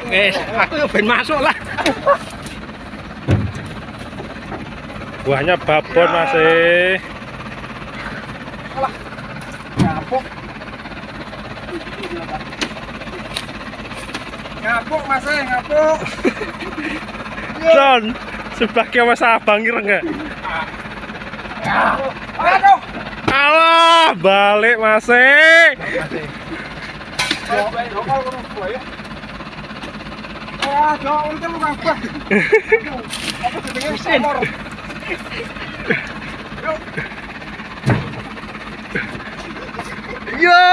Wes, aku yo ben masuk lah. Buahnya babon masih. Ngapuk. Ngapuk Mas, ngapuk. John, sebagai mas abang ireng gak? Aduh. Alah, balik masih. Ah, jauh itu lu ngapuk. Apa jenenge samor. Yo. Yo.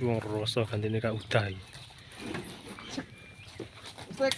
Wong rasa gantine kak udah iki. Sek.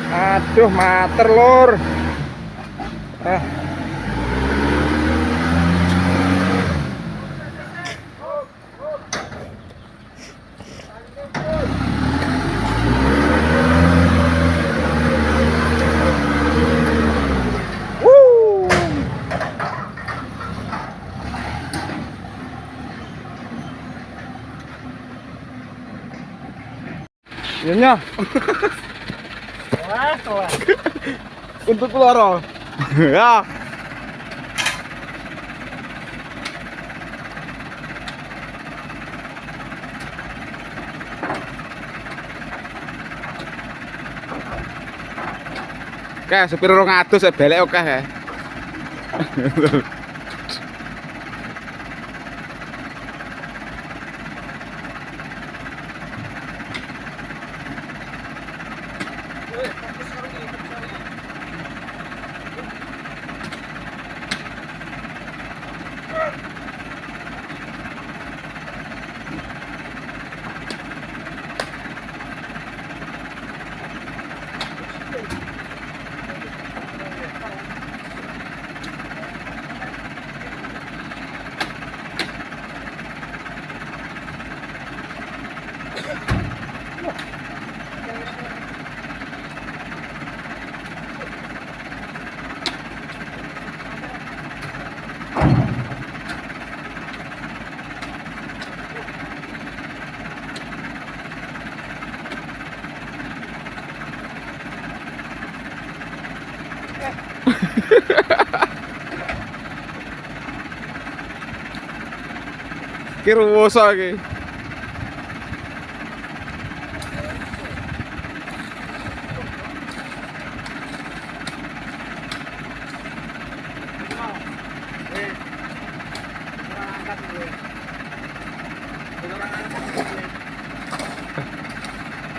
Aduh, mater lur. Ah. Wuh. Iya. Wah, wah. Untuk loro. Ya. Oke, supir 200 saya belek oke ya. Ki ruwoso iki.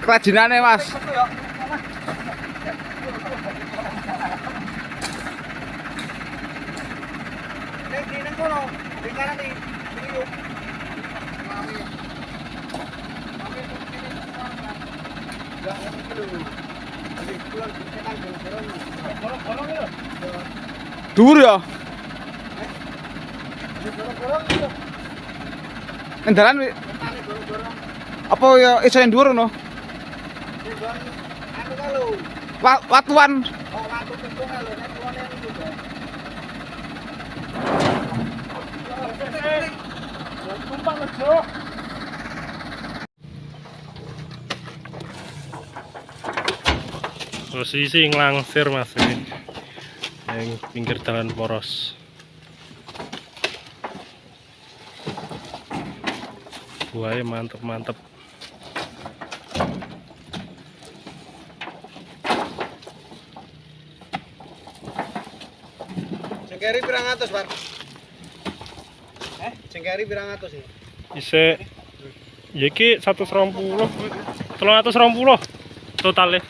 Kerajinane, Mas. Dhuwur ya? Nang dalan apa ya iso yang dhuwur ngono? Watuan. Posisi nglangsir Mas ini. Yang pinggir jalan poros. Buahnya mantep-mantep. Sing keri pirang atus, Pak? Sing keri pirang atus iki? Isih ya iki 120. 320 totale.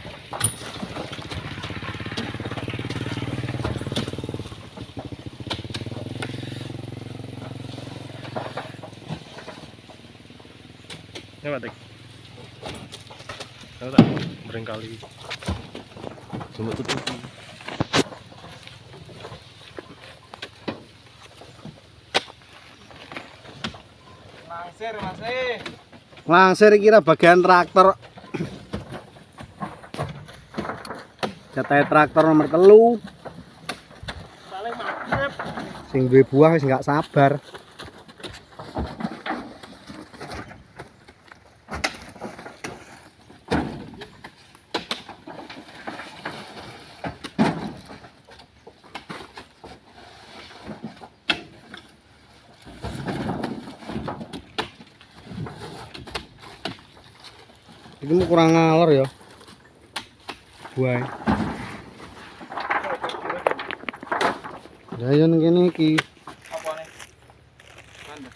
Ya, Pak Tik. Aku tak kali. Cuma tutup. Langsir, Mas. Eh. Langsir kira bagian traktor. Jatahe traktor nomor 3. Paling magrib. Sing duwe buah wis gak sabar. Iki mau kurang ngalor ya. Buah. Ya yo ning kene iki. Apane? Mantap.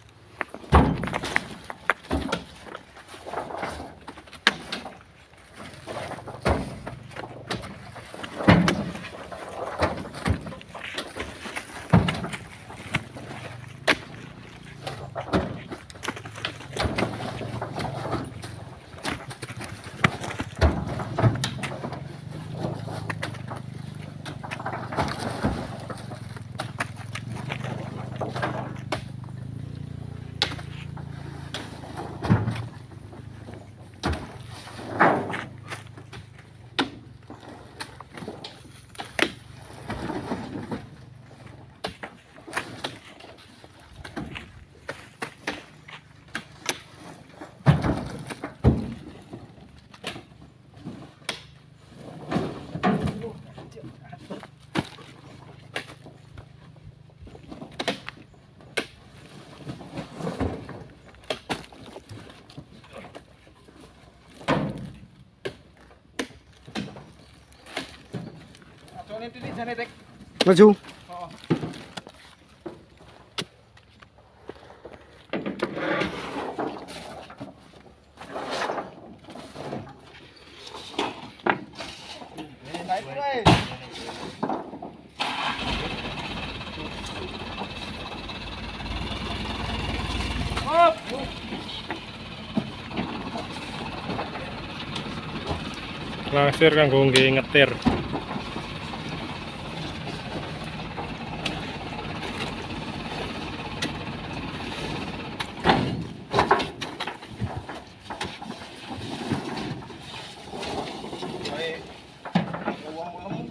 Acone titik jane tek. Maju. Heeh. Naik wae. Hop. Langsir kanggo nggih ngetir. Baik. Wong lemu.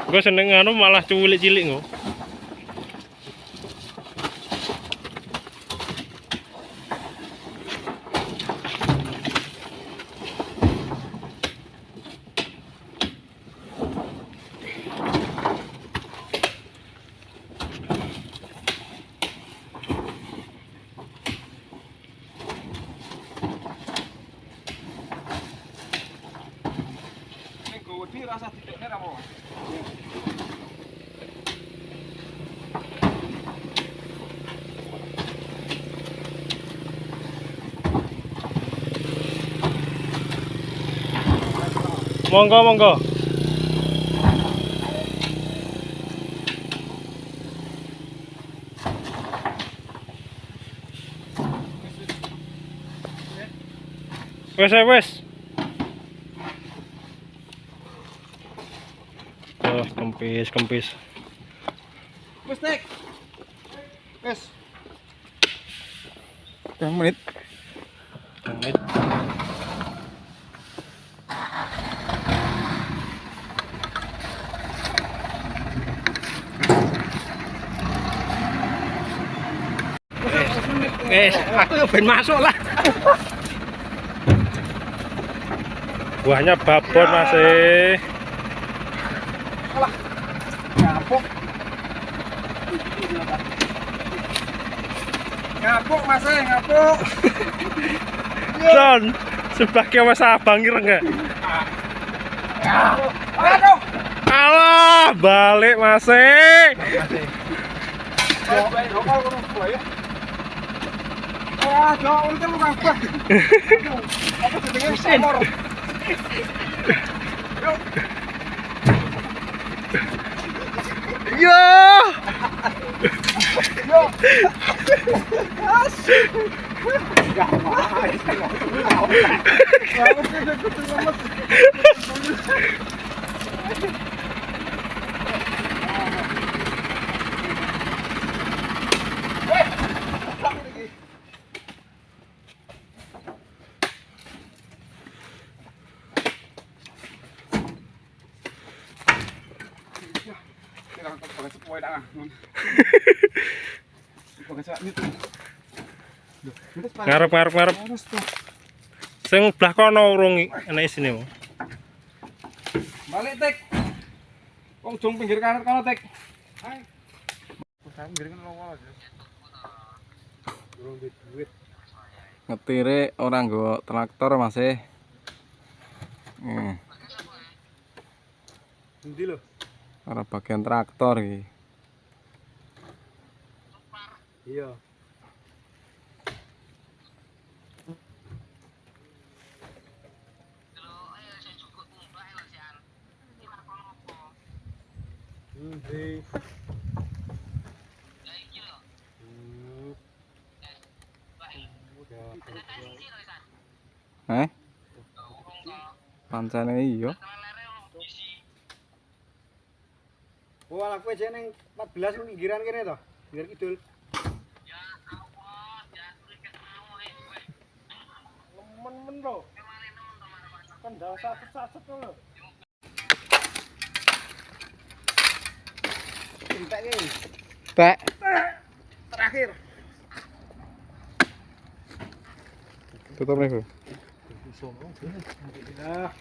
Gue seneng anu malah cuwilik-cilik nggo. Ning gowedi rasa didekne ra apa. Monggo monggo. Wes ae, wes. Oh, kempis, kempis. Wis nek. Wis. Rong menit. Menit. Wes, aku yo ben masuk lah. Buahnya babon masih. Alah. Ngapuk. Ngapuk Mas, ngapuk. John, sebagai mas abang ireng ya. Aduh. Alah, balik Mas. Wah, jauh itu lu kabeh. Apa jenenge molor. Yo. Yo. Asik. Ya, Ngarep ngarep ngarep. Sing belah kono urung enek isine mo. Balik tek. Wong jong pinggir kanan kono tek. Hai. Pinggir kono lowo aja. Durung duit. Ngetire ora nggo traktor Mas e. Endi lho? Ora bagian traktor iki. Iya. Endi? Eh? Pancene iya. Oh, alah kowe jek ning 14 pinggiran kene to? Pinggir kidul. Nemen-men lho. Kendal satu-satu lho. Entek iki. Tek. Terakhir. Tutup nih, Bu. Nah.